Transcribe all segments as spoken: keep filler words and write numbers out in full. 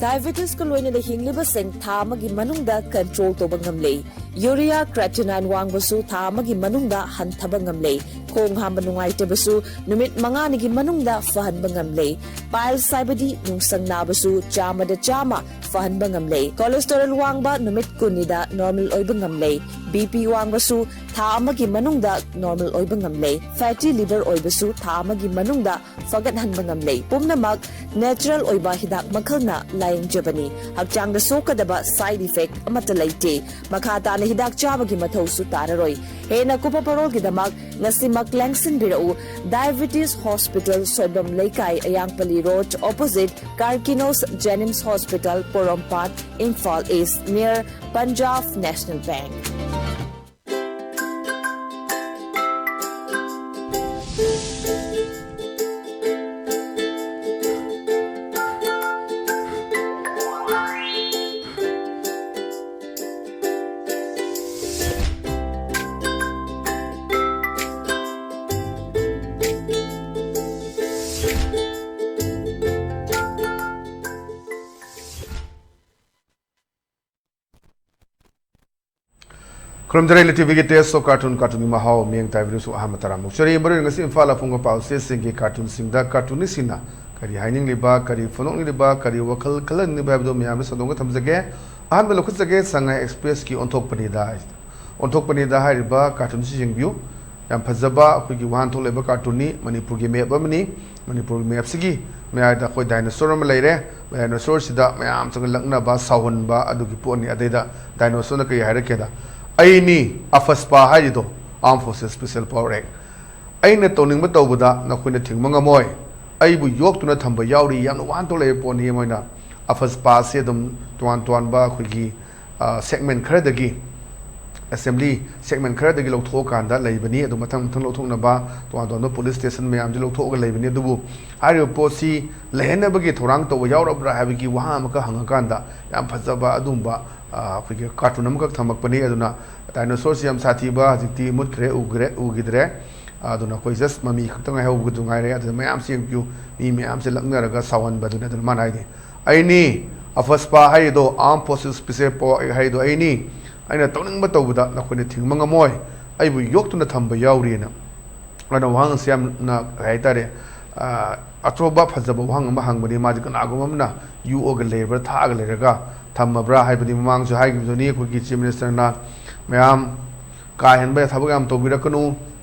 Diabetesꯀ ꯂꯣꯏꯅꯅ ꯍꯤꯡꯂꯤꯕꯁꯤꯡ ꯊꯥ ꯑꯃꯒꯤ ꯃꯅꯨꯡꯗ control ꯇꯧꯕ ꯉꯝꯂꯦ꯫ Urea creatinine ꯋꯥꯡꯕꯁꯨ ꯊꯥ ꯑꯃꯒꯤ ꯃꯅꯨꯡꯗ ꯍꯟꯊꯕ ꯉꯝꯂꯦ꯫ ꯈꯣꯡ ꯍꯥꯝꯕ ꯅꯨꯡꯉꯥꯏꯇꯕꯁꯨ ꯅꯨꯃꯤꯠ ꯃꯉꯥꯅꯤꯒꯤ ꯃꯅꯨꯡꯗ ꯐꯍꯟꯕ ꯉꯝꯂꯦ꯫ Piles ꯍꯥꯏꯕꯗꯤ ꯅꯨꯡꯁꯪ ꯅꯥꯕꯁꯨ ꯆꯥꯝꯃꯗ ꯆꯥꯝꯃ ꯐꯍꯟꯕ ꯉꯝꯂꯦ꯫ Cholesterol ꯋꯥꯡꯕ ꯅꯨꯃꯤꯠ ꯀꯨꯟꯅꯤꯗ normal ꯑꯣꯏꯕ ꯉꯝꯂꯦ꯫ BP ꯋꯥꯡꯕꯁꯨ ꯊꯥ ꯑꯃꯒꯤ ꯃꯅꯨꯡꯗ normal ꯑꯣꯏꯕ ꯉꯝꯂꯦ꯫ Fatty liver ꯑꯣꯏꯕꯁꯨ ꯊꯥ ꯑꯃꯒꯤ ꯃꯅꯨꯡꯗ ꯐꯒꯠꯍꯟꯕ ꯉꯝꯂꯦ꯫ ꯄꯨꯝꯅꯃꯛ natural ꯑꯣꯏꯕ ꯍꯤꯗꯥꯛ ꯃꯈꯜꯅ ꯂꯥꯌꯦꯡꯖꯕꯅꯤ꯫ ꯍꯛꯆꯥꯡꯗ ꯁꯣꯛꯀꯗꯕ side effect ꯑꯃꯠꯇ ꯂꯩꯇꯦ꯫ ꯃꯈꯥ ꯇꯥꯅ ꯍꯤꯗꯥꯛ ꯆꯥꯕꯒꯤ ꯃꯊꯧꯁꯨ ꯇꯥꯔꯔꯣꯏ꯫ ꯍꯦꯟꯅ ꯀꯨꯞꯄ ꯄꯔꯣꯜꯒꯤꯗꯃꯛ ꯉꯁꯤꯃꯛ ꯂꯦꯡꯁꯤꯟꯕꯤꯔꯛꯎ꯫ Diabetes Hospital, ꯁꯣꯏꯕꯝ ꯂꯩꯀꯥꯏ, ꯑꯌꯥꯡꯄꯜꯂꯤ Road, opposite Karkinos Jenims Hospital, Porompat, Imphal East, near Punjab National Bank꯫ ꯈꯨꯔꯨꯝꯖꯔꯤ ꯂꯤꯇꯤꯚꯤꯒꯤ Taste of Cartoon, cartoonꯒꯤ ꯃꯍꯥꯎ ꯃꯤꯠꯌꯦꯡ ꯇꯥꯕꯤꯔꯤꯕꯁꯨ ꯑꯍꯥꯟꯕ ꯇꯔꯥꯃꯨꯛ ꯆꯔꯤ꯫ ꯃꯔꯨꯑꯣꯏꯅ ꯉꯁꯤ ꯏꯝꯐꯥꯜ ꯑꯐꯣꯡꯕ ꯄꯥꯎꯆꯦꯁꯤꯡꯒꯤ cartoonꯁꯤꯡꯗ cartoonistꯁꯤꯡꯅ ꯀꯔꯤ ꯍꯥꯏꯅꯤꯡꯂꯤꯕ, ꯀꯔꯤ ꯐꯣꯡꯗꯣꯛꯅꯤꯡꯂꯤꯕ, ꯀꯔꯤ ꯋꯥꯈꯜ ꯈꯜꯍꯟꯅꯤꯡꯂꯤꯕ ꯍꯥꯏꯕꯗꯨ ꯃꯌꯥꯝꯗ ꯁꯟꯗꯣꯛꯅ ꯊꯝꯖꯒꯦ꯫ ꯑꯍꯥꯟꯕ ꯂꯧꯈꯠꯆꯒꯦ, ꯁꯉꯥꯏ Expressꯀꯤ ꯑꯣꯟꯊꯣꯛꯄꯅꯤꯗ꯫ ꯑꯣꯟꯊꯣꯛꯄꯅꯤꯗ ꯍꯥꯏꯔꯤꯕ cartoonꯁꯤ ꯌꯦꯡꯕꯤꯌꯨ꯫ ꯌꯥꯝ ꯐꯖꯕ ꯑꯩꯈꯣꯏꯒꯤ ꯋꯥꯍꯟꯊꯣꯛ ꯂꯩꯕ cartoonꯅꯤ꯫ ꯃꯅꯤꯄꯨꯔꯒꯤ map ꯑꯃꯅꯤ꯫ ꯃꯅꯤꯄꯨꯔꯒꯤ mapꯁꯤꯒꯤ ꯃꯌꯥꯏꯗ ꯑꯩꯈꯣꯏ dinosaur ꯑꯃ ꯂꯩꯔꯦ꯫ Dinosaurꯁꯤꯗ ꯃꯌꯥꯝ ꯆꯪꯅ ꯂꯛꯅꯕ, ꯁꯥꯎꯍꯟꯕ ꯑꯗꯨꯒꯤ ꯄꯣꯠꯅꯤ꯫ ꯑꯗꯩꯗ dinosaurꯅ ꯀꯔꯤ ꯍꯥꯏꯔꯛꯀꯦꯗ, "ꯑꯩꯅꯤ ꯑꯐꯁꯄꯥ ꯍꯥꯏꯔꯤꯗꯣ, Armed Forces Special Power Act꯫ ꯑꯩꯅ ꯇꯧꯅꯤꯡꯕ ꯇꯧꯕꯗ ꯅꯈꯣꯏꯅ ꯊꯤꯡꯕ ꯉꯝꯃꯣꯏ꯫ ꯑꯩꯕꯨ ꯌꯣꯛꯇꯨꯅ ꯊꯝꯕ ꯌꯥꯎꯔꯤ"꯫ ꯌꯥꯝꯅ ꯋꯥꯍꯟꯊꯣꯛ ꯂꯩꯕ ꯄꯣꯠꯅꯤ꯫ ꯃꯣꯏꯅ ꯑꯐꯁꯄꯥꯁꯦ ꯑꯗꯨꯝ ꯇꯣꯉꯥꯟ ꯇꯣꯉꯥꯟꯕ ꯑꯩꯈꯣꯏꯒꯤ ꯑ, segment ꯈꯔꯗꯒꯤ, assembly segment ꯈꯔꯗꯒꯤ ꯂꯧꯊꯣꯛꯑꯀꯥꯟꯗ ꯂꯩꯕꯅꯤ꯫ ꯑꯗꯨ ꯃꯊꯪ ꯃꯊꯪ ꯂꯧꯊꯣꯛꯅꯕ ꯇꯣꯉꯥꯟ ꯇꯣꯉꯥꯟꯕ police station ꯃꯌꯥꯝꯁꯤ ꯂꯧꯊꯣꯛꯑꯒ ꯂꯩꯕꯅꯤ꯫ ꯑꯗꯨꯕꯨ ꯍꯥꯏꯔꯤꯕ ꯄꯣꯠꯁꯤ ꯂꯩꯍꯟꯅꯕꯒꯤ ꯊꯧꯔꯥꯡ ꯇꯧꯕ ꯌꯥꯎꯔꯕ꯭ꯔꯥ ꯍꯥꯏꯕꯒꯤ ꯋꯥꯍꯪ ꯑꯃꯈꯛ ꯍꯪꯉꯀꯥꯟꯗ ꯌꯥꯝ ꯐꯖꯕ ꯑꯗꯨꯒꯨꯝꯕ, ꯑ, ꯑꯩꯈꯣꯏꯒꯤ cartoon ꯑꯃꯈꯛ ꯊꯝꯃꯛꯄꯅꯤ꯫ ꯑꯗꯨꯅ dinosaurꯁꯤ ꯌꯥꯝ ꯁꯥꯊꯤꯕ, ꯍꯧꯖꯤꯛꯇꯤ ꯃꯨꯠꯈ꯭ꯔꯦ, ꯎꯈ꯭ꯔꯦ, ꯎꯈꯤꯗ꯭ꯔꯦ꯫ ꯑꯗꯨꯅ ꯑꯩꯈꯣꯏ just ꯃꯃꯤ ꯈꯛꯇ ꯉꯥꯏꯍꯧꯕꯗꯨ ꯉꯥꯏꯔꯦ꯫ ꯑꯗꯨꯅ ꯃꯌꯥꯝꯁꯤ ꯌꯦꯡꯕꯤꯌꯨ, ꯃꯤ ꯃꯌꯥꯝꯁꯦ ꯂꯛꯅꯔꯒ ꯁꯥꯎꯍꯟꯕꯗꯨꯅꯤ꯫ ꯑꯗꯨꯅ ꯃꯥꯅ ꯍꯥꯏꯗꯤ, ꯑꯩꯅꯤ ꯑꯐꯁꯄꯥ ꯍꯥꯏꯔꯤꯗꯣ, Armed Forces Special Power Act ꯍꯥꯏꯔꯤꯗꯣ ꯑꯩꯅꯤ꯫ ꯑꯩꯅ ꯇꯧꯅꯤꯡꯕ ꯇꯧꯕꯗ ꯅꯈꯣꯏꯅ ꯊꯤꯡꯕ ꯉꯝꯃꯣꯏ꯫ ꯑꯩꯕꯨ ꯌꯣꯛꯇꯨꯅ ꯊꯝꯕ ꯌꯥꯎꯔꯤꯑꯅ꯫ ꯑꯗꯨꯅ ꯋꯥꯍꯪ ꯑꯁꯤ ꯌꯥꯝꯅ, ꯀꯩ ꯍꯥꯏꯇꯥꯔꯦ, ꯑ, ꯑꯆꯧꯕ ꯐꯖꯕ ꯋꯥꯍꯪ ꯑꯃ ꯍꯪꯕꯅꯤ꯫ ꯃꯥꯁꯦ ꯀꯅꯥꯒꯨꯝꯕ ꯑꯃꯅ ꯌꯣꯛꯑꯒ ꯂꯩꯕ꯭ꯔꯥ, ꯊꯥꯛꯑꯒ ꯂꯩꯔꯒ ꯊꯝꯃꯕ꯭ꯔꯥ ꯍꯥꯏꯕꯗꯤ ꯃꯃꯥꯡꯁꯨ ꯍꯥꯏꯈꯤꯕꯗꯨꯅꯤ꯫ ꯑꯩꯈꯣꯏꯒꯤ Chief Ministerꯅ ꯃꯌꯥꯝ ꯀꯥ ꯍꯦꯟꯕ ꯊꯕꯛ ꯌꯥꯝ ꯇꯧꯕꯤꯔꯛꯀꯅꯨ,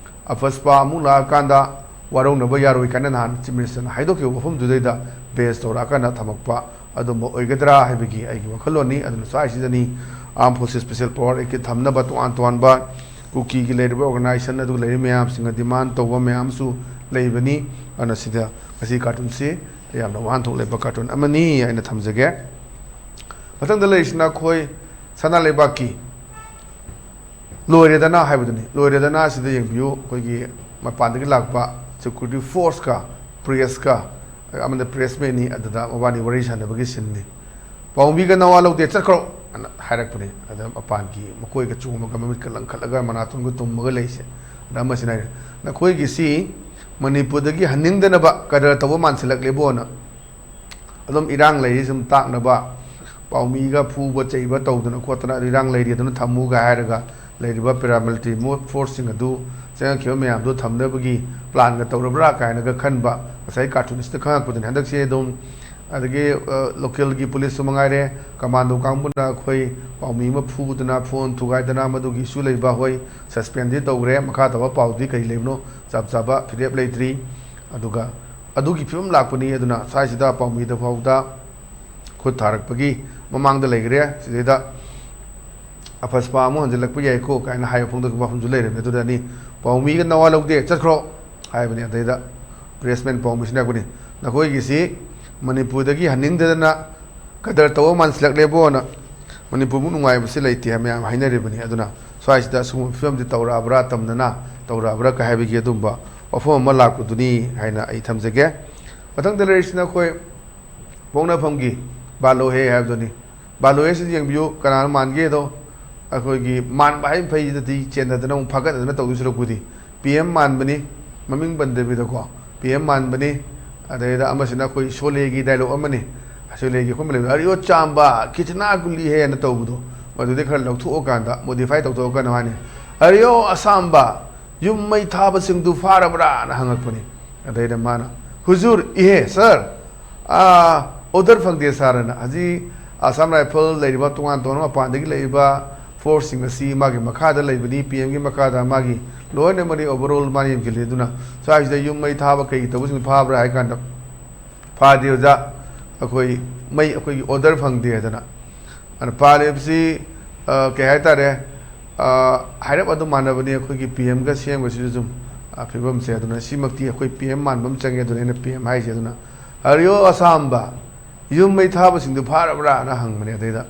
ꯑꯐꯁꯄꯥ ꯑꯃꯨꯛ ꯂꯥꯛꯑꯀꯥꯟꯗ ꯋꯥꯔꯧꯅꯕ ꯌꯥꯔꯣꯏ ꯀꯥꯏꯅ ꯅꯍꯥꯟ Chief Ministerꯅ ꯍꯥꯏꯗꯣꯛꯈꯤꯕ ꯃꯐꯝꯗꯨꯗꯩꯗ base ꯇꯧꯔꯛꯑꯀꯥꯟꯗ ꯊꯝꯃꯛꯄ ꯑꯗꯨꯝꯕ ꯑꯣꯏꯒꯗ꯭ꯔꯥ ꯍꯥꯏꯕꯒꯤ ꯑꯩꯒꯤ ꯋꯥꯈꯜꯂꯣꯟꯅꯤ꯫ ꯑꯗꯨꯅ ꯁ꯭ꯋꯥꯏꯁꯤꯗꯅꯤ Armed Forces Special Power Actꯀꯤ ꯊꯝꯅꯕ ꯇꯣꯉꯥꯟ ꯇꯣꯉꯥꯟꯕ ꯀꯨꯀꯤꯒꯤ ꯂꯩꯔꯤꯕ organization ꯑꯗꯨꯒ ꯂꯩꯔꯤꯕ ꯃꯌꯥꯝꯁꯤꯡꯅ demand ꯇꯧꯕ ꯃꯌꯥꯝꯁꯨ ꯂꯩꯕꯅꯤ꯫ ꯑꯗꯨꯅ ꯁꯤꯗ ꯉꯁꯤ cartoonꯁꯤ ꯌꯥꯝꯅ ꯋꯥꯍꯟꯊꯣꯛ ꯂꯩꯕ cartoon ꯑꯃꯅꯤ ꯍꯥꯏꯅ ꯊꯝꯖꯒꯦ꯫ ꯃꯊꯪꯗ ꯂꯩꯔꯤꯁꯤꯅ ꯑꯩꯈꯣꯏ ꯁꯅꯥ ꯂꯩꯕꯥꯛꯀꯤ ꯂꯣꯏꯔꯦꯗꯅ ꯍꯥꯏꯕꯗꯨꯅꯤ꯫ ꯂꯣꯏꯔꯦꯗꯅ ꯑꯁꯤꯗ ꯌꯦꯡꯕꯤꯌꯨ, ꯑꯩꯈꯣꯏꯒꯤ ꯃꯄꯥꯟꯗꯒꯤ ꯂꯥꯛꯄ security forceꯀ pressꯀ, ꯑꯃꯅ pressmanꯅꯤ, ꯑꯗꯨꯗ ꯃꯕꯥꯅꯤ ꯋꯥꯔꯤ ꯁꯥꯟꯅꯕꯒꯤ sceneꯅꯤ꯫ "ꯄꯥꯎꯃꯤꯒ ꯅꯋꯥ ꯂꯧꯗꯦ, ꯆꯠꯈ꯭ꯔꯣ!" ꯑꯅ ꯍꯥꯏꯔꯛꯄꯅꯤ꯫ ꯑꯗ ꯃꯄꯥꯟꯒꯤ ꯃꯀꯣꯏꯒ ꯆꯣꯝꯃꯒ ꯃꯃꯤꯠꯀ ꯂꯪꯈꯠꯂꯒ ꯃꯅꯥꯇꯣꯟꯒ ꯇꯨꯝꯃꯒ ꯂꯩꯁꯦ꯫ ꯑꯗ ꯑꯃꯁꯤꯅ ꯍꯥꯏꯔꯦ, "ꯅꯈꯣꯏꯒꯤꯁꯤ ꯃꯅꯤꯄꯨꯔꯗꯒꯤ ꯍꯟꯅꯤꯡꯗꯅꯕ ꯀꯗꯔ ꯇꯧꯕ ꯃꯥꯟꯁꯤꯜꯂꯛꯂꯦꯕꯣꯅ꯫ ꯑꯗꯨꯝ ꯏꯔꯥꯡ ꯂꯩꯔꯤ ꯁꯨꯝ ꯇꯥꯛꯅꯕ, ꯄꯥꯎꯃꯤꯒ ꯐꯨꯕ ꯆꯩꯕ ꯇꯧꯗꯅ ꯈꯣꯠꯇꯅ ꯑꯗꯨ ꯏꯔꯥꯡ ꯂꯩꯔꯤ ꯑꯗꯨꯅ ꯊꯝꯃꯨꯒ ꯍꯥꯏꯔꯒ ꯂꯩꯔꯤꯕ paramilitary forceꯁꯤꯡ ꯑꯗꯨ ꯆꯪꯉꯛꯈꯤꯕ ꯃꯌꯥꯝꯗꯨ ꯊꯝꯅꯕꯒꯤ planꯒ ꯇꯧꯔꯕ꯭ꯔꯥ?" ꯀꯥꯏꯅꯒ ꯈꯟꯕ ꯉꯁꯥꯏ cartoonꯁꯤꯗ ꯈꯪꯉꯛꯄꯗꯨꯅꯤ꯫ ꯍꯟꯗꯛꯁꯦ ꯑꯗꯨꯝ ꯑꯗꯒꯤ, ꯑ, localꯒꯤ policeꯁꯨ ꯃꯉꯥꯏꯔꯦ, commando ꯀꯥꯡꯕꯨꯅ ꯑꯩꯈꯣꯏ ꯄꯥꯎꯃꯤ ꯑꯃ ꯐꯨꯗꯅ, phone ꯊꯨꯒꯥꯏꯗꯅ, ꯃꯗꯨꯒꯤ issue ꯂꯩꯕ, ꯍꯣꯏ, suspendꯗꯤ ꯇꯧꯈ꯭ꯔꯦ꯫ ꯃꯈꯥ ꯇꯥꯕ ꯄꯥꯎꯗꯤ ꯀꯔꯤ ꯂꯩꯕꯅꯣ ꯆꯞ ꯆꯥꯕ ꯐꯤꯔꯦꯞ ꯂꯩꯇ꯭ꯔꯤ꯫ ꯑꯗꯨꯒ ꯑꯗꯨꯒꯤ ꯐꯤꯕꯝ ꯂꯥꯛꯄꯅꯤ꯫ ꯑꯗꯨꯅ ꯁ꯭ꯋꯥꯏꯁꯤꯗ ꯄꯥꯎꯃꯤꯗ ꯐꯥꯎꯗ ꯈꯨꯠ ꯊꯥꯔꯛꯄꯒꯤ ꯃꯃꯥꯡꯗ ꯂꯩꯈ꯭ꯔꯦ꯫ ꯁꯤꯗꯩꯗ ꯑꯐꯁꯄꯥ ꯑꯃꯨꯛ ꯍꯟꯖꯤꯜꯂꯛꯄ ꯌꯥꯏꯀꯣ ꯀꯥꯏꯅ ꯍꯥꯏꯕ ꯐꯣꯡꯗꯣꯛꯄ ꯃꯐꯝꯁꯨ ꯂꯩꯔꯝꯃꯦ꯫ ꯑꯗꯨꯗꯅꯤ ꯄꯥꯎꯃꯤꯒ ꯅꯋꯥ ꯂꯧꯗꯦ, ꯆꯠꯈ꯭ꯔꯣ ꯍꯥꯏꯕꯅꯤ꯫ ꯑꯗꯩꯗ pressman ꯄꯥꯎꯃꯤꯁꯤꯅ ꯍꯥꯏꯔꯛꯄꯅꯤ, "ꯅꯈꯣꯏꯒꯤꯁꯤ ꯃꯅꯤꯄꯨꯔꯗꯒꯤ ꯍꯟꯅꯤꯡꯗꯗꯅ ꯀꯗꯔ ꯇꯧꯕ ꯃꯥꯟꯁꯤꯜꯂꯛꯂꯦꯕꯣꯅ꯫ ꯃꯅꯤꯄꯨꯔꯃꯨꯛ ꯅꯨꯡꯉꯥꯏꯕꯁꯤ ꯂꯩꯇꯦ ꯍꯥꯏ ꯃꯌꯥꯝ ꯍꯥꯏꯅꯔꯤꯕꯅꯤ꯫ ꯑꯗꯨꯅ ꯁ꯭ꯋꯥꯏꯁꯤꯗ ꯑꯁꯤꯒꯨꯝꯕ ꯐꯤꯕꯝꯁꯤ ꯇꯧꯔꯛꯑꯕ꯭ꯔꯥ, ꯇꯝꯗꯅ ꯇꯧꯔꯛꯑꯕ꯭ꯔꯥ ꯀ ꯍꯥꯏꯕꯒꯤ ꯑꯗꯨꯝꯕ ꯋꯥꯐꯝ ꯑꯃ ꯂꯥꯛꯄꯗꯨꯅꯤ ꯍꯥꯏꯅ ꯑꯩ ꯊꯝꯖꯒꯦ꯫ ꯃꯊꯪꯗ ꯂꯩꯔꯤꯁꯤꯅ ꯑꯩꯈꯣꯏ ꯄꯣꯛꯅꯐꯝꯒꯤ ꯕꯥꯂꯣꯍꯦ ꯍꯥꯏꯕꯗꯨꯅꯤ꯫ ꯕꯥꯂꯣꯍꯦꯁꯤꯗ ꯌꯦꯡꯕꯤꯌꯨ, ꯀꯅꯥꯅ ꯃꯥꯟꯒꯦꯗꯣ ꯑꯩꯈꯣꯏꯒꯤ ꯃꯥꯟꯕ ꯍꯥꯏꯕ ꯐꯩꯁꯤꯗꯗꯤ ꯆꯦꯟꯅꯗꯅ ꯑꯃꯨꯛ ꯐꯥꯒꯠꯅꯗꯅ ꯇꯧꯗꯣꯏ ꯁꯔꯨꯛꯄꯨꯗꯤ꯫ PM ꯃꯥꯟꯕꯅꯤ, ꯃꯃꯤꯡ ꯄꯟꯗꯕꯤꯗꯀꯣ, PM ꯃꯥꯟꯕꯅꯤ꯫ ꯑꯗꯩꯗ ꯑꯃꯁꯤꯅ ꯑꯩꯈꯣꯏ ꯁꯣꯂꯦꯒꯤ dialogue ꯑꯃꯅꯤ, ꯑꯁꯤ ꯂꯩꯒꯦ ꯑꯩꯈꯣꯏ ꯂꯩꯕ ꯑꯔꯤꯌꯣ ꯆꯥꯝꯕ ꯈꯤꯆꯅꯥ ꯒꯨꯂꯤ ꯍꯦꯅ ꯇꯧꯕꯗꯣ, ꯃꯗꯨꯗꯤ ꯈꯔ ꯂꯧꯊꯣꯛꯑꯀꯥꯟꯗ, ꯃꯣꯗꯤꯐꯥꯏ ꯇꯧꯊꯣꯛꯑꯀꯥꯟꯗ ꯃꯥꯅꯤ, "ꯑꯔꯤꯌꯣ ꯑꯁꯥꯝꯕ, ꯌꯨꯝ ꯃꯩ ꯊꯥꯕꯁꯤꯡꯗꯨ ꯐꯥꯔꯕ꯭ꯔꯥꯅ?" ꯍꯪꯉꯛꯄꯅꯤ꯫ ꯑꯗꯩꯗ ꯃꯥꯅ, "ꯍꯨꯖꯨꯔ, ꯏꯍꯦ ꯁꯥꯔ, ꯑꯣꯗꯔ ꯐꯪꯗꯦ ꯁꯥꯔꯅ꯫ ꯍꯧꯖꯤꯛ ꯑꯁꯥꯝ ꯔꯥꯏꯐꯜ ꯂꯩꯔꯤꯕ, ꯇꯣꯉꯥꯟ ꯇꯣꯉꯥꯟꯕ ꯃꯄꯥꯟꯗꯒꯤ ꯂꯩꯔꯤꯕ ꯐꯣꯔꯁꯁꯤꯡ ꯑꯁꯤ ꯃꯥꯒꯤ ꯃꯈꯥꯗ ꯂꯩꯕꯅꯤ, ꯄꯤ ꯑꯦꯝꯒꯤ ꯃꯈꯥꯗ ꯃꯥꯒꯤ ꯂꯣꯏꯅꯃꯛꯅꯤ ꯑꯣꯚꯔꯑꯣꯜ ꯃꯥꯅ ꯌꯦꯡꯁꯤꯜꯂꯤ꯫ ꯑꯗꯨꯅ ꯁ꯭ꯋꯥꯏꯁꯤꯗ ꯌꯨꯝ ꯃꯩ ꯊꯥꯕ ꯀꯩ ꯇꯧꯕꯁꯤꯡ ꯐꯥꯕ꯭ꯔꯥ?" ꯍꯥꯏ ꯀꯥꯟꯗ, "ꯐꯥꯗꯦ ꯑꯣꯖꯥ, ꯑꯩꯈꯣꯏ ꯃꯩ, ꯑꯩꯈꯣꯏꯒꯤ ꯑꯣꯗꯔ ꯐꯪꯗꯦ" ꯍꯥꯏꯗꯅ꯫ ꯑꯗꯨꯅ ꯄꯥꯜꯂꯤꯕꯁꯤ, ꯑ, ꯀꯩ ꯍꯥꯏꯇꯥꯔꯦ, ꯑ, ꯍꯥꯏꯔꯞ ꯑꯗꯨꯝ ꯃꯥꯟꯅꯕꯅꯤ ꯑꯩꯈꯣꯏꯒꯤ ꯄꯤ ꯑꯦꯝꯒ ꯁꯦꯝꯕꯁꯤꯁꯨ ꯑꯗꯨꯝ, ꯑ, ꯐꯤꯕꯝꯁꯦ꯫ ꯑꯗꯨꯅ ꯁꯤꯃꯛꯇꯤ ꯑꯩꯈꯣꯏ ꯄꯤ ꯑꯦꯝ ꯃꯥꯟꯕ ꯑꯃ ꯆꯪꯉꯦ꯫ ꯑꯗꯨꯅ ꯑꯩꯅ ꯄꯤ ꯑꯦꯝ ꯍꯥꯏꯁꯦ꯫ ꯑꯗꯨꯅ, "ꯑꯔꯤꯌꯣ ꯑꯁꯥꯝꯕ, ꯌꯨꯝ ꯃꯩ ꯊꯥꯕꯁꯤꯡꯗꯨ ꯐꯥꯔꯕ꯭ꯔꯥꯅ?" ꯍꯪꯕꯅꯦ꯫ ꯑꯗꯩꯗ,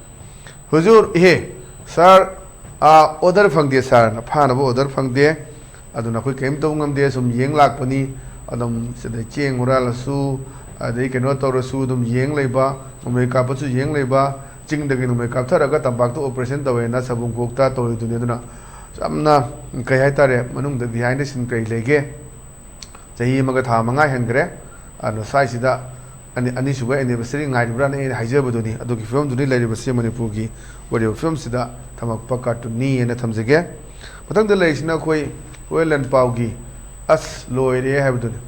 "ꯍꯨꯖꯨꯔ, ꯏꯍꯦ, ꯁꯥꯔ, ꯑ, ꯑꯣꯗꯔ ꯐꯪꯗꯦ ꯁꯥꯔꯅ, ꯐꯥꯅꯕ ꯑꯣꯗꯔ ꯐꯪꯗꯦ꯫ ꯑꯗꯨꯅ ꯑꯩꯈꯣꯏ ꯀꯔꯤꯝ ꯇꯧꯕ ꯉꯝꯗꯦ, ꯁꯨꯝ ꯌꯦꯡ ꯂꯥꯛꯄꯅꯤ꯫ ꯑꯗꯨꯝ ꯁꯤꯗ ꯆꯦꯡ ꯍꯨꯔꯥꯜꯂꯁꯨ, ꯑꯗꯩ ꯀꯩꯅꯣ ꯇꯧꯔꯁꯨ ꯑꯗꯨꯝ ꯌꯦꯡ ꯂꯩꯕ, ꯅꯣꯡꯃꯩ ꯀꯥꯞꯄꯁꯨ ꯌꯦꯡ ꯂꯩꯕ, ꯆꯤꯡꯗꯒꯤ ꯅꯣꯡꯃꯩ ꯀꯥꯞꯊꯔꯒ ꯇꯝꯄꯥꯛꯇ ꯑꯣꯄꯔꯦꯁꯟ ꯇꯧꯋꯦꯅ ꯁꯕꯨꯡꯈꯣꯛꯇ ꯇꯧꯔꯤꯗꯨꯅꯤ꯫ ꯑꯗꯨꯅ ꯌꯥꯝꯅ ꯀꯩ ꯍꯥꯏꯇꯥꯔꯦ, ꯃꯅꯨꯡꯗ ꯕꯤꯍꯥꯏꯟꯗ ꯁꯤꯟ ꯀꯔꯤ ꯂꯩꯒꯦ?" ꯆꯍꯤ ꯑꯃꯒ ꯊꯥ ꯃꯉꯥ ꯍꯦꯟꯈ꯭ꯔꯦ꯫ ꯑꯗꯣ ꯁ꯭ꯋꯥꯏꯁꯤꯗ ꯑꯅꯤ-, ꯑꯅꯤꯁꯨꯕ ꯑꯦꯅꯤꯚꯔꯁꯔꯤ ꯉꯥꯏꯔꯤꯕ꯭ꯔꯥꯅ ꯑꯩꯅ ꯍꯥꯏꯖꯕꯗꯨꯅꯤ꯫ ꯑꯗꯨꯒꯤ ꯐꯤꯕꯝꯗꯨꯅꯤ ꯂꯩꯔꯤꯕꯁꯤ꯫ ꯃꯅꯤꯄꯨꯔꯒꯤ ꯑꯣꯏꯔꯤꯕ ꯐꯤꯕꯝꯁꯤꯗ ꯊꯝꯃꯛꯄ ꯀꯥꯔꯇꯨꯟꯅꯤ ꯍꯥꯏꯅ ꯊꯝꯖꯒꯦ꯫ ꯃꯊꯪꯗ ꯂꯩꯔꯤꯁꯤꯅ ꯑꯩꯈꯣꯏ ꯍꯣꯔꯦꯟ ꯂꯟꯄꯥꯎꯒꯤ "ꯑꯁ ꯂꯣꯏꯔꯦ" ꯍꯥꯏꯕꯗꯨꯅꯤ꯫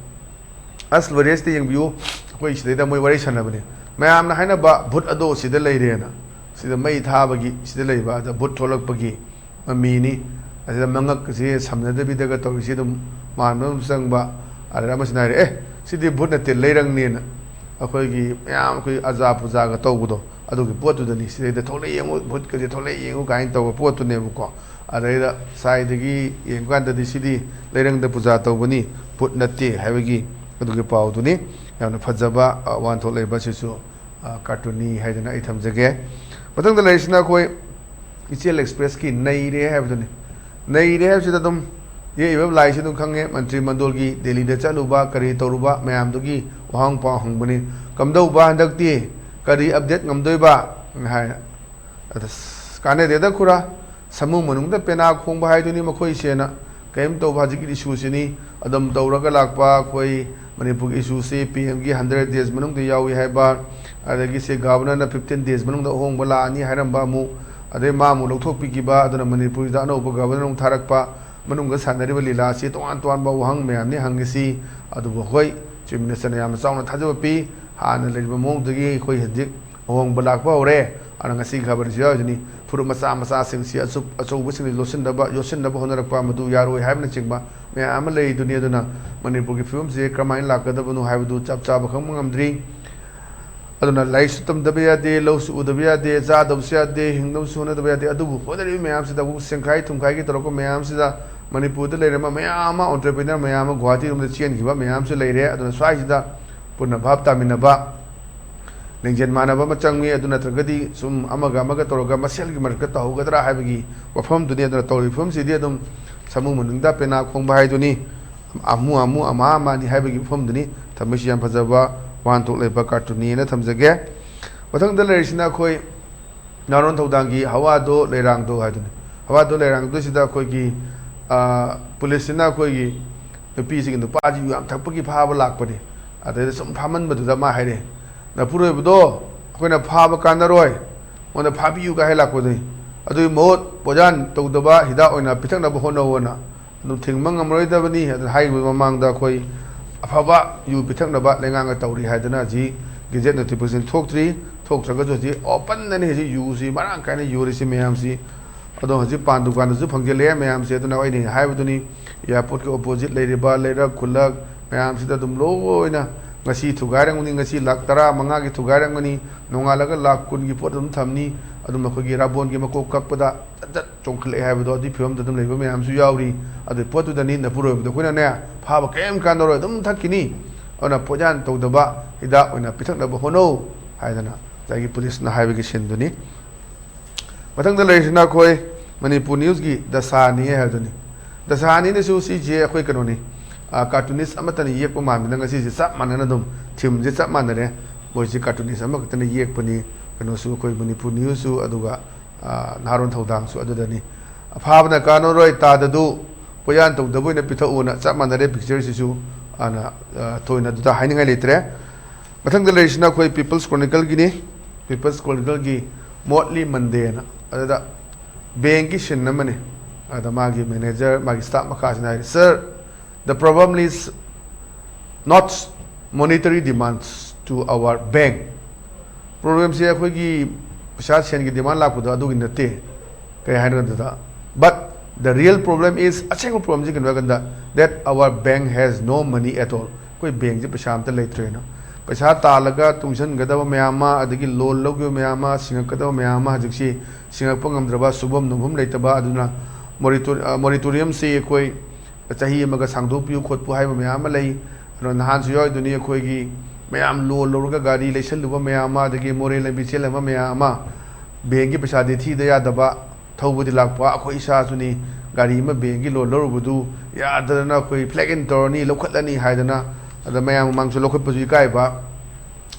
"ꯑꯁ ꯂꯣꯏꯔꯦ" ꯁꯤꯗ ꯌꯦꯡꯕꯤꯌꯨ꯫ ꯑꯩꯈꯣꯏ ꯁꯤꯗꯩꯗ ꯃꯣꯏ ꯋꯥꯔꯤ ꯁꯥꯟꯅꯕꯅꯤ꯫ ꯃꯌꯥꯝꯅ ꯍꯥꯏꯅꯕ ꯚꯨꯠ ꯑꯗꯣ ꯁꯤꯗ ꯂꯩꯔꯦꯅ꯫ ꯁꯤꯗ ꯃꯩ ꯊꯥꯕꯒꯤ, ꯁꯤꯗ ꯂꯩꯕ ꯑꯗ ꯚꯨꯠ ꯊꯣꯛꯂꯛꯄꯒꯤ ꯃꯃꯤꯅꯤ꯫ ꯑꯁꯤꯗ ꯃꯉꯛ ꯑꯁꯤ ꯁꯝꯅꯗꯕꯤꯗꯒ ꯇꯧꯔꯤꯁꯤ ꯑꯗꯨꯝ ꯃꯥꯟꯕ ꯑꯃ ꯆꯪꯕ꯫ ꯑꯗꯨꯗ ꯑꯃꯁꯤꯅ ꯍꯥꯏꯔꯦ, "ꯑꯦ, ꯁꯤꯗꯤ ꯚꯨꯠ ꯅꯠꯇꯦ, ꯂꯩꯔꯪꯅꯦꯅ"꯫ ꯑꯩꯈꯣꯏꯒꯤ ꯃꯌꯥꯝ ꯑꯩꯈꯣꯏ ꯑꯖꯥ ꯄꯨꯖꯥꯒ ꯇꯧꯕꯗꯣ ꯑꯗꯨꯒꯤ ꯄꯣꯠꯇꯨꯗꯅꯤ꯫ ꯁꯤꯗꯩꯗ "ꯊꯣꯛꯂꯛꯑꯦ ꯌꯦꯡꯉꯨ, ꯚꯨꯠꯀꯁꯦ ꯊꯣꯛꯂꯛꯑꯦ ꯌꯦꯡꯉꯨ" ꯀꯥꯏꯅ ꯇꯧꯕ ꯄꯣꯠꯇꯨꯅꯦꯕꯀꯣ꯫ ꯑꯗꯩꯗ ꯁꯥꯏꯗꯒꯤ ꯌꯦꯡꯕ ꯀꯥꯟꯗꯗꯤ ꯁꯤꯗꯤ ꯂꯩꯔꯪꯗ ꯄꯨꯖꯥ ꯇꯧꯕꯅꯤ, ꯚꯨꯠ ꯅꯠꯇꯦ ꯍꯥꯏꯕꯒꯤ ꯑꯗꯨꯒꯤ ꯄꯥꯎꯗꯨꯅꯤ꯫ ꯌꯥꯝꯅ ꯐꯖꯕ, ꯑ, ꯋꯥꯍꯟꯊꯣꯛ ꯂꯩꯕ ꯁꯤꯁꯨ꯫ ꯑ, ꯀꯥꯔꯇꯨꯟꯅꯤ ꯍꯥꯏꯗꯅ ꯑꯩ ꯊꯝꯖꯒꯦ꯫ ꯃꯊꯪꯗ ꯂꯩꯔꯤꯁꯤꯅ ꯑꯩꯈꯣꯏ ꯏꯆꯦꯜ ꯑꯦꯛꯁꯄ꯭ꯔꯦꯁꯀꯤ "ꯅꯩꯔꯦ" ꯍꯥꯏꯕꯗꯨꯅꯤ꯫ "ꯅꯩꯔꯦ" ꯍꯥꯏꯕꯁꯤꯗ ꯑꯗꯨꯝ ꯌꯦꯛꯏꯕ ꯂꯥꯏꯁꯤ ꯑꯗꯨꯝ ꯈꯪꯉꯦ꯫ ꯃꯟꯇ꯭ꯔꯤ ꯃꯟꯗꯣꯜꯒꯤ ꯗꯦꯜꯂꯤꯗ ꯆꯠꯂꯨꯕ, ꯀꯔꯤ ꯇꯧꯔꯨꯕ ꯃꯌꯥꯝꯗꯨꯒꯤ ꯋꯥꯍꯪ ꯄꯥꯎ ꯍꯪꯕꯅꯤ꯫ "ꯀꯝꯗꯧꯕ ꯍꯟꯗꯛꯇꯤ? ꯀꯔꯤ ꯑꯞꯗꯦꯠ ꯉꯝꯗꯣꯏꯕ?" ꯍꯥꯏꯅ꯫ ꯑꯗ, "ꯑꯁ, ꯀꯥꯟꯅꯗꯦꯗ ꯈꯨꯔꯥ, ꯁꯃꯨ ꯃꯅꯨꯡꯗ ꯄꯦꯅꯥ ꯈꯣꯡꯕ ꯍꯥꯏꯗꯨꯅꯤ ꯃꯈꯣꯏꯁꯦꯅ꯫ ꯀꯔꯤꯝ ꯇꯧꯕ ꯍꯧꯖꯤꯛꯀꯤ ꯏꯁꯨꯁꯤꯅꯤ꯫ ꯑꯗꯨꯝ ꯇꯧꯔꯒ ꯂꯥꯛꯄ ꯑꯩꯈꯣꯏ ꯃꯅꯤꯄꯨꯔꯒꯤ ꯏꯁꯨꯁꯤ ꯄꯤ ꯑꯦꯝꯒꯤ ꯍꯟꯗ꯭ꯔꯦꯠ ꯗꯦꯖ ꯃꯅꯨꯡꯗ ꯌꯥꯎꯏ ꯍꯥꯏꯕ, ꯑꯗꯒꯤ ꯁꯤ ꯒꯚꯔꯅꯔꯅ ꯐꯤꯐꯇꯤꯟ ꯗꯦꯖ ꯃꯅꯨꯡꯗ ꯑꯍꯣꯡꯕ ꯂꯥꯛꯑꯅꯤ ꯍꯥꯏꯔꯝꯕ ꯑꯃꯨꯛ, ꯑꯗꯩ ꯃꯥ ꯑꯃꯨꯛ ꯂꯧꯊꯣꯛꯄꯤꯈꯤꯕ, ꯑꯗꯨꯅ ꯃꯅꯤꯄꯨꯔꯁꯤꯗ ꯑꯅꯧꯕ ꯒꯚꯔꯅꯔ ꯑꯃꯨꯛ ꯊꯥꯔꯛꯄ, ꯃꯅꯨꯡꯗ ꯁꯥꯟꯅꯔꯤꯕ ꯂꯤꯂꯥ ꯑꯁꯤ ꯇꯣꯉꯥꯟ ꯇꯣꯉꯥꯟꯕ ꯋꯥꯍꯪ ꯃꯌꯥꯝꯅꯤ ꯍꯪꯉꯤꯁꯤ꯫ ꯑꯗꯨꯕꯨ ꯑꯩꯈꯣꯏ ꯆꯤꯐ ꯃꯤꯅꯤꯁꯇꯔꯅ ꯌꯥꯝꯅ ꯆꯥꯎꯅ ꯊꯥꯖꯕ ꯄꯤ꯫ ꯍꯥꯟꯅ ꯂꯩꯔꯤꯕ ꯃꯑꯣꯡꯗꯒꯤ ꯑꯩꯈꯣꯏ ꯍꯧꯖꯤꯛ ꯑꯍꯣꯡꯕ ꯂꯥꯛꯄ ꯍꯧꯔꯦ꯫ ꯑꯗꯨꯅ ꯉꯁꯤꯒꯤ ꯈꯕꯔꯁꯤ ꯌꯥꯎꯔꯤꯁꯤꯅꯤ, ꯐꯨꯔꯨꯞ ꯃꯆꯥ ꯃꯆꯥꯁꯤꯡꯁꯤ ꯑꯆꯧ-, ꯑꯆꯧꯕꯁꯤꯡꯅ ꯂꯣꯠꯁꯤꯟꯅꯕ, ꯌꯣꯠꯁꯤꯟꯅꯕ ꯍꯣꯠꯅꯔꯛꯄ, ꯃꯗꯨ ꯌꯥꯔꯣꯏ ꯍꯥꯏꯕꯅꯆꯤꯡꯕ ꯃꯌꯥꯝ ꯑꯃ ꯂꯩꯔꯤꯗꯨꯅꯤ꯫ ꯑꯗꯨꯅ ꯃꯅꯤꯄꯨꯔꯒꯤ ꯐꯤꯕꯝꯁꯤ ꯀꯔꯝꯍꯥꯏꯅ ꯂꯥꯛꯀꯗꯕꯅꯣ ꯍꯥꯏꯕꯗꯨ ꯆꯞ ꯆꯥꯕ ꯈꯪꯕ ꯉꯝꯗ꯭ꯔꯤ꯫ ꯑꯗꯨꯅ ꯂꯥꯏꯔꯤꯛꯁꯨ ꯇꯝꯗꯕ ꯌꯥꯗꯦ, ꯂꯧꯁꯨ ꯎꯗꯕ ꯌꯥꯗꯦ, ꯆꯥꯗꯕꯁꯨ ꯌꯥꯗꯦ, ꯍꯤꯡꯅꯕꯁꯨ ꯍꯣꯠꯅꯗꯕ ꯌꯥꯗꯦ꯫ ꯑꯗꯨꯕꯨ ꯍꯣꯠꯅꯔꯤꯕ ꯃꯌꯥꯝꯁꯤꯗ ꯑꯃꯨꯛ ꯁꯦꯡꯈꯥꯏ ꯊꯨꯝꯈꯥꯏꯒꯤ ꯇꯧꯔꯛꯄ ꯃꯌꯥꯝꯁꯤꯗ ꯃꯅꯤꯄꯨꯔꯗ ꯂꯩꯔꯝꯕ ꯃꯌꯥꯝ ꯑꯃ, entrepreneur ꯃꯌꯥꯝ ꯑꯃ ꯒꯨꯋꯥꯍꯥꯇꯤꯔꯣꯝꯗ ꯆꯦꯟꯈꯤꯕ ꯃꯌꯥꯝꯁꯨ ꯂꯩꯔꯦ꯫ ꯑꯗꯨꯅ ꯁ꯭ꯋꯥꯏꯁꯤꯗ ꯄꯨꯟꯅ ꯚꯥꯞ ꯇꯥꯃꯤꯟꯅꯕ, ꯂꯤꯡꯖꯦꯜ ꯃꯥꯟꯅꯕ ꯑꯃ ꯆꯪꯉꯤ꯫ ꯑꯗꯨ ꯅꯠꯇ꯭ꯔꯒꯗꯤ ꯁꯨꯝ ꯑꯃꯒ ꯑꯃꯒ ꯇꯧꯔꯒ ꯃꯁꯦꯜꯒꯤ ꯃꯔꯛꯇ ꯇꯧꯍꯧꯒꯗ꯭ꯔꯥ ꯍꯥꯏꯕꯒꯤ ꯋꯥꯐꯝꯗꯨꯅꯤ꯫ ꯑꯗꯨꯅ ꯇꯧꯔꯤꯕ ꯐꯤꯕꯝꯁꯤꯗꯤ ꯑꯗꯨꯝ ꯁꯃꯨ ꯃꯅꯨꯡꯗ ꯄꯦꯅꯥ ꯈꯣꯡꯕ ꯍꯥꯏꯗꯨꯅꯤ꯫ ꯑꯃꯨ ꯑꯃꯨ ꯑꯃꯥ ꯑꯃꯥꯅꯤ ꯍꯥꯏꯕꯒꯤ ꯋꯥꯐꯝꯗꯨꯅꯤ꯫ ꯊꯝꯃꯣꯏꯁꯤ ꯌꯥꯝ ꯐꯖꯕ ꯋꯥꯍꯟꯊꯣꯛ ꯂꯩꯕ ꯀꯥꯔꯇꯨꯟꯅꯤꯅ ꯊꯝꯖꯒꯦ꯫ ꯃꯊꯪꯗ ꯂꯩꯔꯤꯁꯤꯅ ꯑꯩꯈꯣꯏ ꯅꯥꯔꯣꯟ ꯊꯧꯗꯥꯡꯒꯤ ꯍꯋꯥꯗꯣ ꯂꯩꯔꯥꯡꯗꯣ ꯍꯥꯏꯗꯨꯅꯤ꯫ ꯍꯋꯥꯗꯣ ꯂꯩꯔꯥꯡꯗꯣꯁꯤꯗ ꯑꯩꯈꯣꯏꯒꯤ, ꯑ, ꯄꯨꯂꯤꯁꯁꯤꯅ ꯑꯩꯈꯣꯏꯒꯤ ꯅꯨꯄꯤꯁꯤꯒꯤ ꯅꯨꯄꯥꯁꯤ ꯌꯨ ꯌꯥꯝ ꯊꯛꯄꯒꯤ ꯐꯥꯕ ꯂꯥꯛꯄꯅꯤ꯫ ꯑꯗꯩꯗ ꯁꯨꯝ ꯐꯥꯃꯟꯕꯗꯨꯗ ꯃꯥ ꯍꯥꯏꯔꯦ, "ꯅꯄꯨꯔꯣꯏꯕꯗꯣ ꯑꯩꯈꯣꯏꯅ ꯐꯥꯕ ꯀꯥꯟꯅꯔꯣꯏ, ꯃꯉꯣꯟꯗ ꯐꯥꯕꯤꯌꯨ" ꯀꯥꯏ ꯍꯥꯏ ꯂꯥꯛꯄꯗꯨꯅꯤ꯫ ꯑꯗꯨꯒꯤ ꯃꯍꯨꯠ ꯄꯣꯠꯌꯥꯟ ꯇꯧꯗꯕ ꯍꯤꯗꯥꯛ ꯑꯣꯏꯅ ꯄꯤꯊꯛꯅꯕ ꯍꯣꯠꯅꯧꯑꯣꯅ ꯑꯗꯨꯝ ꯊꯤꯡꯕ ꯉꯝꯃꯔꯣꯏꯗꯕꯅꯤ꯫ ꯑꯗꯨꯅ ꯍꯥꯏꯔꯤꯕ ꯃꯃꯥꯡꯗ ꯑꯩꯈꯣꯏ ꯑꯐꯕ ꯌꯨ ꯄꯤꯊꯛꯅꯕ ꯂꯩꯉꯥꯛꯅ ꯇꯧꯔꯤ ꯍꯥꯏꯗꯅ ꯍꯧꯖꯤꯛ ꯒꯦꯖꯦꯠ ꯅꯣꯇꯤꯐꯤꯀꯦꯁꯟ ꯊꯣꯛꯇ꯭ꯔꯤ꯫ ꯊꯣꯛꯇ꯭ꯔꯒꯁꯨ ꯍꯧꯖꯤꯛ ꯑꯣꯄꯟꯗꯅꯤ ꯍꯧꯖꯤꯛ ꯌꯨꯁꯤ ꯃꯔꯥꯡ ꯀꯥꯏꯅ ꯌꯣꯜꯂꯤꯁꯤ ꯃꯌꯥꯝꯁꯤ꯫ ꯑꯗꯣ ꯍꯧꯖꯤꯛ ꯄꯥꯟ ꯗꯨꯀꯥꯟꯗꯁꯨ ꯐꯪꯖꯤꯜꯂꯛꯑꯦ ꯃꯌꯥꯝꯁꯦ꯫ ꯑꯗꯨꯅ ꯑꯩꯅ ꯍꯥꯏꯕꯗꯨꯅꯤ, ꯑꯦꯌꯥꯔꯄꯣꯔꯠꯀꯤ ꯑꯣꯄꯣꯖꯤꯠ ꯂꯩꯔꯤꯕ ꯂꯩꯔꯛ ꯈꯨꯜꯂꯛ ꯃꯌꯥꯝꯁꯤꯗ ꯑꯗꯨꯝ ꯂꯣꯏꯅ ꯉꯁꯤ ꯊꯨꯒꯥꯏꯔꯝꯒꯅꯤ, ꯉꯁꯤ ꯂꯥꯛ ꯇꯔꯥ ꯃꯉꯥꯒꯤ ꯊꯨꯒꯥꯏꯔꯝꯒꯅꯤ, ꯅꯣꯡꯉꯥꯜꯂꯒ ꯂꯥꯛ ꯀꯨꯟꯒꯤ ꯄꯣꯠ ꯑꯗꯨꯝ ꯊꯝꯅꯤ꯫ ꯑꯗꯨꯝ ꯑꯩꯈꯣꯏꯒꯤ ꯔꯥꯕꯣꯟꯒꯤ ꯃꯀꯣꯛ ꯀꯛꯄꯗ ꯆꯠ ꯆꯠ ꯆꯣꯡꯈꯠꯂꯛꯑꯦ ꯍꯥꯏꯕꯗꯣ ꯑꯗꯨꯒꯤ ꯐꯤꯕꯝꯗ ꯑꯗꯨꯝ ꯂꯩꯕ ꯃꯌꯥꯝꯁꯨ ꯌꯥꯎꯔꯤ꯫ ꯑꯗꯨꯒꯤ ꯄꯣꯠꯇꯨꯗꯅꯤ ꯅꯄꯨꯔꯣꯏꯕꯗꯣ ꯑꯩꯈꯣꯏꯅꯅꯦ ꯐꯥꯕ ꯀꯔꯤꯝ ꯀꯥꯟꯅꯔꯣꯏ ꯑꯗꯨꯝ ꯊꯛꯈꯤꯅꯤ꯫ ꯑꯗꯨꯅ ꯄꯣꯠꯌꯥꯟ ꯇꯧꯗꯕ ꯍꯤꯗꯥꯛ ꯑꯣꯏꯅ ꯄꯤꯊꯛꯅꯕ ꯍꯣꯠꯅꯧ ꯍꯥꯏꯗꯅ ꯉꯁꯥꯏꯒꯤ ꯄꯨꯂꯤꯁꯅ ꯍꯥꯏꯕꯒꯤ ꯁꯤꯟꯗꯨꯅꯤ꯫ ꯃꯊꯪꯗ ꯂꯩꯔꯤꯁꯤꯅ ꯑꯩꯈꯣꯏ ꯃꯅꯤꯄꯨꯔ ꯅ꯭ꯌꯨꯁꯀꯤ ꯗꯁꯥꯅꯤ ꯍꯥꯏꯕꯗꯨꯅꯤ꯫ ꯗꯁꯥꯅꯤꯅꯁꯨ ꯁꯤꯁꯦ ꯑꯩꯈꯣꯏ ꯀꯩꯅꯣꯅꯤ, ꯑ, ꯀꯥꯔꯇꯨꯅꯤꯁ ꯑꯃꯠꯇꯅ ꯌꯦꯛꯄ ꯃꯥꯟꯕꯅ ꯉꯁꯤꯁꯦ ꯆꯞ ꯃꯥꯟꯅꯅ ꯑꯗꯨꯝ ꯊꯤꯝꯁꯦ ꯆꯞ ꯃꯥꯟꯅꯔꯦ꯫ ꯃꯣꯏꯁꯦ ꯀꯥꯔꯇꯨꯅꯤꯁ ꯑꯃꯈꯛꯇꯅ ꯌꯦꯛꯄꯅꯤ꯫ ꯀꯩꯅꯣꯁꯨ ꯑꯩꯈꯣꯏ ꯃꯅꯤꯄꯨꯔ ꯅ꯭ꯌꯨꯁꯁꯨ ꯑꯗꯨꯒ, ꯑ, ꯅꯍꯥꯔꯣꯟ ꯊꯧꯗꯥꯡꯁꯨ ꯑꯗꯨꯗꯅꯤ꯫ "ꯑꯐꯥꯕꯅ ꯀꯥꯟꯅꯔꯣꯏ, ꯇꯥꯗꯗꯨ ꯄꯣꯌꯥꯟ ꯇꯧꯗꯕ ꯑꯣꯏꯅ ꯄꯤꯊꯛꯎꯅ" ꯆꯞ ꯃꯥꯟꯅꯔꯦ ꯄꯤꯛꯆꯔꯁꯤꯁꯨ꯫ ꯑꯗꯨꯅ, ꯑ, ꯊꯣꯏꯅ ꯑꯗꯨꯗ ꯍꯥꯏꯅꯤꯡꯉꯥꯏ ꯂꯩꯇ꯭ꯔꯦ꯫ ꯃꯊꯪꯗ ꯂꯩꯔꯤꯁꯤꯅ ꯑꯩꯈꯣꯏ People's Chronicleꯒꯤꯅꯤ꯫ People's Chronicleꯒꯤ Monthly Mondayꯅ꯫ ꯑꯗꯨꯗ bankꯀꯤ scene ꯑꯃꯅꯤ꯫ ꯑꯗ ꯃꯥꯒꯤ manager, ꯃꯥꯒꯤ staff ꯃꯈꯥꯁꯤꯅ ꯍꯥꯏꯔꯤ, "Sir, the problem is not monetary demands to our bank." Problemꯁꯦ ꯑꯩꯈꯣꯏꯒꯤ ꯄꯩꯁꯥ ꯁꯦꯟꯒꯤ demand ꯂꯥꯛꯄꯗꯣ ꯑꯗꯨꯒꯤ ꯅꯠꯇꯦ꯫ ꯀꯩ ꯍꯥꯏꯅꯣ ꯑꯗꯨꯗ, "But the real problem is," ꯑꯁꯦꯡꯕ problemꯁꯤ ꯀꯩꯅꯣ ꯍꯥꯏ ꯀꯥꯟꯗ, "that our bank has no money at all." ꯑꯩꯈꯣꯏ bankꯁꯦ ꯄꯩꯁꯥ ꯑꯝꯇ ꯂꯩꯇ꯭ꯔꯦꯅ꯫ ꯄꯩꯁꯥ ꯇꯥꯜꯂꯒ ꯇꯨꯡꯁꯤꯟꯒꯗꯕ ꯃꯌꯥꯝ ꯑꯃ, ꯑꯗꯒꯤ loan ꯂꯧꯈꯤꯕ ꯃꯌꯥꯝ ꯑꯃ, ꯁꯤꯡꯉꯛꯀꯗꯕ ꯃꯌꯥꯝ ꯑꯃ ꯍꯧꯖꯤꯛꯁꯤ ꯁꯤꯡꯉꯛꯄ ꯉꯝꯗ꯭ꯔꯕ, ꯁꯨꯐꯝ ꯅꯣꯝꯐꯝ ꯂꯩꯇꯕ꯫ ꯑꯗꯨꯅ morator-, ꯑ, moratoriumꯁꯤ ꯑꯩꯈꯣꯏ ꯆꯍꯤ ꯑꯃꯒ ꯁꯥꯡꯗꯣꯛꯄꯤꯌꯨ ꯈꯣꯠꯄꯨ ꯍꯥꯏꯕ ꯃꯌꯥꯝ ꯑꯃ ꯂꯩ꯫ ꯑꯗꯣ ꯅꯍꯥꯟꯁꯨ ꯌꯥꯎꯔꯤꯗꯨꯅꯤ, ꯑꯩꯈꯣꯏꯒꯤ ꯃꯌꯥꯝ loan ꯂꯧꯔꯒ ꯒꯥꯔꯤ ꯂꯩꯁꯜꯂꯨꯕ ꯃꯌꯥꯝ ꯑꯃ, ꯑꯗꯒꯤ ꯃꯣꯔꯦ ꯂꯝꯕꯤ ꯆꯦꯜꯂꯝꯕ ꯃꯌꯥꯝ ꯑꯃ, bankꯀꯤ ꯄꯩꯁꯥꯗꯤ ꯊꯤꯗ ꯌꯥꯗꯕ, ꯊꯧꯕꯗꯤ ꯂꯥꯛꯄ, ꯑꯩꯈꯣꯏ ꯏꯁꯥꯁꯨꯅꯤ, ꯒꯥꯔꯤ ꯑꯃ bankꯀꯤ loan ꯂꯧꯔꯨꯕꯗꯨ ꯌꯥꯗꯗꯅ ꯑꯩꯈꯣꯏ flag in ꯇꯧꯔꯅꯤ, ꯂꯧꯈꯠꯂꯅꯤ ꯍꯥꯏꯗꯅ, ꯑꯗ ꯃꯌꯥꯝ ꯃꯃꯥꯡꯁꯨ ꯂꯧꯈꯠꯄꯁꯨ ꯏꯀꯥꯏꯕ,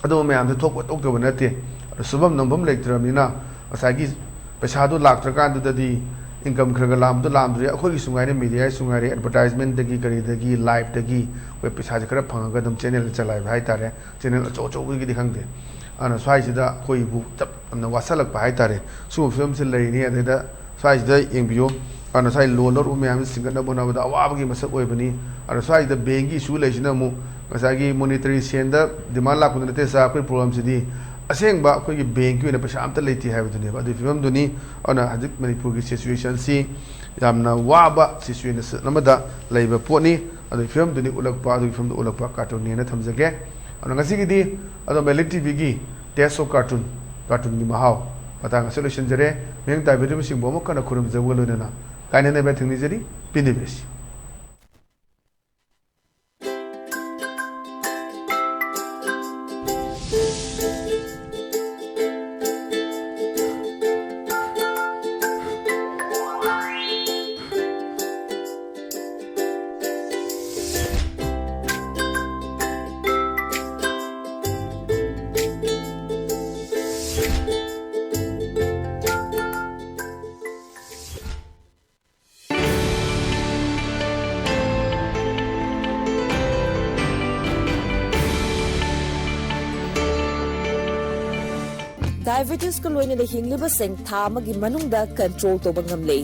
ꯑꯗꯨꯝꯕ ꯃꯌꯥꯝꯁꯦ ꯊꯣꯛꯄ ꯊꯣꯛꯇꯕ ꯅꯠꯇꯦ꯫ ꯑꯗꯣ ꯁꯨꯐꯝ ꯅꯣꯝꯐꯝ ꯂꯩꯇ꯭ꯔꯕꯅꯤꯅ ꯉꯁꯥꯏꯒꯤ ꯄꯩꯁꯥꯗꯨ ꯂꯥꯛꯇ꯭ꯔꯀꯥꯟꯗꯨꯗꯗꯤ, income ꯈꯔ ꯈꯔ ꯂꯥꯛꯑꯝꯕꯗꯣ ꯂꯥꯛꯑꯝꯗ꯭ꯔꯦ, ꯑꯩꯈꯣꯏꯒꯤꯁꯨ ꯉꯥꯏꯔꯦ, mediaꯒꯤꯁꯨ ꯉꯥꯏꯔꯦ, advertisementꯇꯒꯤ ꯀꯔꯤꯗꯒꯤ, liveꯇꯒꯤ ꯑꯩꯈꯣꯏ ꯄꯩꯁꯥꯁꯦ ꯈꯔ ꯐꯪꯉꯒ ꯑꯗꯨꯝ channel ꯆꯂꯥꯏꯕ ꯍꯥꯏꯇꯥꯔꯦ꯫ Channel ꯑꯆꯧ ꯑꯆꯧꯕꯒꯤꯗꯤ ꯈꯪꯗꯦ꯫ ꯑꯗꯨꯅ ꯁ꯭ꯋꯥꯏꯁꯤꯗ ꯑꯩꯈꯣꯏꯕꯨ ꯆꯞ ꯌꯥꯝꯅ ꯋꯥꯁꯜꯂꯛꯄ ꯍꯥꯏꯇꯥꯔꯦ꯫ ꯁꯤꯒꯨꯝꯕ ꯐꯤꯕꯝꯁꯤ ꯂꯩꯔꯤꯅꯤ꯫ ꯑꯗꯩꯗ ꯁ꯭ꯋꯥꯏꯁꯤꯗ ꯌꯦꯡꯕꯤꯌꯨ, ꯑꯗꯨꯅ ꯁ꯭ꯋꯥꯏ loan ꯂꯧꯔꯨꯕ ꯃꯌꯥꯝꯁꯤ ꯆꯤꯡꯈꯠꯅꯕ ꯍꯣꯠꯅꯕꯗ ꯑꯋꯥꯕꯒꯤ ꯃꯁꯛ ꯑꯣꯏꯕꯅꯤ꯫ ꯑꯗꯣ ꯁ꯭ꯋꯥꯏꯁꯤꯗ bankꯀꯤ issue ꯂꯩꯁꯤꯅ ꯑꯃꯨꯛ ꯉꯁꯥꯏꯒꯤ monetary ꯁꯦꯟꯗ demand ꯂꯥꯛꯄꯗ ꯅꯠꯇꯦ ꯁꯥꯔ, ꯑꯩꯈꯣꯏ problemꯁꯤꯗꯤ ꯑꯁꯦꯡꯕ ꯑꯩꯈꯣꯏꯒꯤ bankꯀꯤ ꯑꯣꯏꯅ ꯄꯩꯁꯥ ꯑꯝꯇ ꯂꯩꯇꯦ ꯍꯥꯏꯕꯗꯨꯅꯦꯕ꯫ ꯑꯗꯨꯒꯤ ꯐꯤꯕꯝꯗꯨꯅꯤ꯫ ꯑꯗꯨꯅ ꯍꯧꯖꯤꯛ ꯃꯅꯤꯄꯨꯔꯒꯤ situationꯁꯤ ꯌꯥꯝꯅ ꯋꯥꯕ situation ꯑꯃꯗ ꯂꯩꯕ ꯄꯣꯠꯅꯤ꯫ ꯑꯗꯨꯒꯤ ꯐꯤꯕꯝꯗꯨꯅꯤ ꯎꯠꯂꯛꯄ, ꯑꯗꯨꯒꯤ ꯐꯤꯕꯝꯗꯨ ꯎꯠꯂꯛꯄ cartoonꯅꯦꯅ ꯊꯝꯖꯒꯦ꯫ ꯑꯗꯨꯅ ꯉꯁꯤꯒꯤꯗꯤ ꯑꯗꯣ Malay TVꯒꯤ Taste of Cartoon, cartoonꯒꯤ ꯃꯍꯥꯎ ꯃꯇꯥꯡ ꯑꯁꯤꯗ ꯂꯣꯏꯁꯤꯟꯖꯔꯦ꯫ ꯃꯤꯠꯌꯦꯡ ꯇꯥꯕꯤꯔꯤꯕꯁꯤꯡꯕꯨ ꯑꯃꯨꯛ ꯍꯟꯅ ꯈꯨꯔꯨꯝꯖꯕꯒ ꯂꯣꯏꯅꯅ ꯀꯥꯏꯅꯅꯕ ꯊꯦꯡꯅꯖꯔꯤ꯫ ꯄꯤꯅꯤꯕꯦꯁ꯫ Diabetesꯀ ꯂꯣꯏꯅꯅ ꯍꯤꯡꯂꯤꯕꯁꯤꯡ ꯊꯥ ꯑꯃꯒꯤ ꯃꯅꯨꯡꯗ control ꯇꯧꯕ ꯉꯝꯂꯦ꯫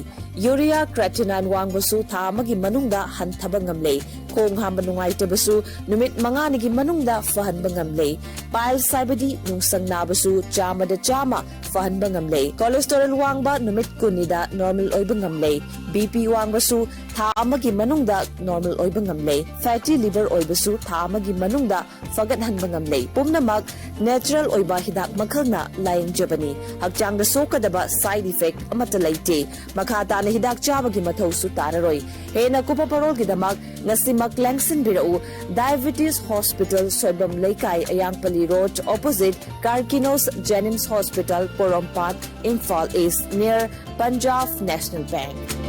Urea creatinine ꯋꯥꯡꯕꯁꯨ ꯊꯥ ꯑꯃꯒꯤ ꯃꯅꯨꯡꯗ ꯍꯟꯊꯕ ꯉꯝꯂꯦ꯫ ꯈꯣꯡ ꯍꯥꯝꯕ ꯅꯨꯡꯉꯥꯏꯇꯕꯁꯨ ꯅꯨꯃꯤꯠ ꯃꯉꯥꯅꯤꯒꯤ ꯃꯅꯨꯡꯗ ꯐꯍꯟꯕ ꯉꯝꯂꯦ꯫ Piles ꯍꯥꯏꯕꯗꯤ ꯅꯨꯡꯁꯪ ꯅꯥꯕꯁꯨ ꯆꯥꯝꯃꯗ ꯆꯥꯝꯃ ꯐꯍꯟꯕ ꯉꯝꯂꯦ꯫ Cholesterol ꯋꯥꯡꯕ ꯅꯨꯃꯤꯠ ꯀꯨꯟꯅꯤꯗ normal ꯑꯣꯏꯕ ꯉꯝꯂꯦ꯫ BP ꯋꯥꯡꯕꯁꯨ ꯊꯥ ꯑꯃꯒꯤ ꯃꯅꯨꯡꯗ normal ꯑꯣꯏꯕ ꯉꯝꯂꯦ꯫ Fatty liver ꯑꯣꯏꯕꯁꯨ ꯊꯥ ꯑꯃꯒꯤ ꯃꯅꯨꯡꯗ ꯐꯒꯠꯍꯟꯕ ꯉꯝꯂꯦ꯫ ꯄꯨꯝꯅꯃꯛ natural ꯑꯣꯏꯕ ꯍꯤꯗꯥꯛ ꯃꯈꯜꯅ ꯂꯥꯌꯦꯡꯖꯕꯅꯤ꯫ ꯍꯛꯆꯥꯡꯗ ꯁꯣꯛꯀꯗꯕ side effect ꯑꯃꯠꯇ ꯂꯩꯇꯦ꯫ ꯃꯈꯥ ꯇꯥꯅ ꯍꯤꯗꯥꯛ ꯆꯥꯕꯒꯤ ꯃꯊꯧꯁꯨ ꯇꯥꯔꯔꯣꯏ꯫ ꯍꯦꯟꯅ ꯀꯨꯞꯄ ꯄꯔꯣꯜꯒꯤꯗꯃꯛ ꯉꯁꯤꯃꯛ ꯂꯦꯡꯁꯤꯟꯕꯤꯔꯛꯎ꯫ Diabetes Hospital, ꯁꯣꯏꯕꯝ ꯂꯩꯀꯥꯏ, ꯑꯌꯥꯡꯄꯜꯂꯤ Road, opposite Karkinos Jenims Hospital, ꯄꯣꯔꯣꯝꯄꯥꯠ, Imphal East, near Punjab National Bank꯫